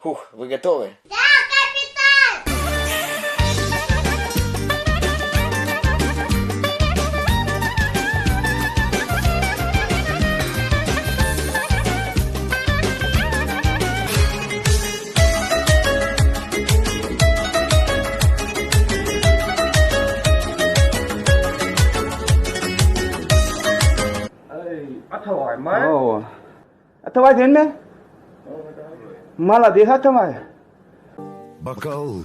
Huh, вы gotowy? Da, kapitan! Atabaý, Hawa. Atabaý senmi? Malades Atabaý. Бокал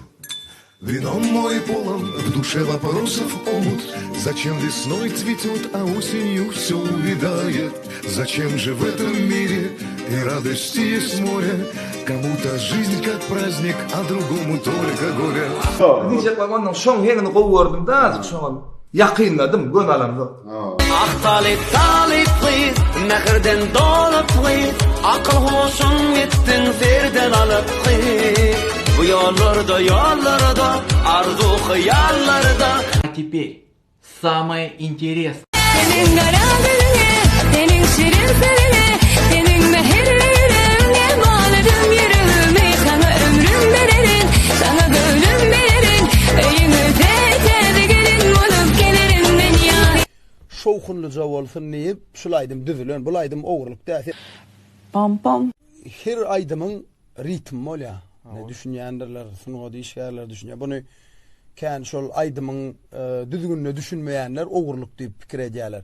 Вином мой полон, в душе вопросов омут Зачем весной цветет, а осенью все увядает Зачем же в этом мире и радости есть море Кому-то жизнь как праздник, а другому только горе Diýjek bolsam ondan şoň heňini gowy gördüm-de azjyk şoňa ýakynladym göni alamzok. Ah talyp talyp gyz, mähirden dolup gyz, Akyl huşuň gitdiň serden alyp gyz. Bu ýollarda ýollarda, arzuw hyýallarda. А теперь самое интересное. Seniň gara gözüňe, seniň şirin sözüňe, seniň mähirli ýüregiňe bagladym ýüregimi, saňa ömrüm bererin, saňa göwnüm bererin, öýüňize täze gelin bolup gelerin men ýa. Şowhunlyja bolsun diýip şul aýdym düzülen. Bul aýdym ogurlyk däl. Pam pam. Her aýdymyň ritmi bolýar. Ine düşünýändirler, sungat işgärleri düşünýär. Buny kän şol aýdymyň düzgünine düşünmeýänler ogurlyk diýip pikir edýärler.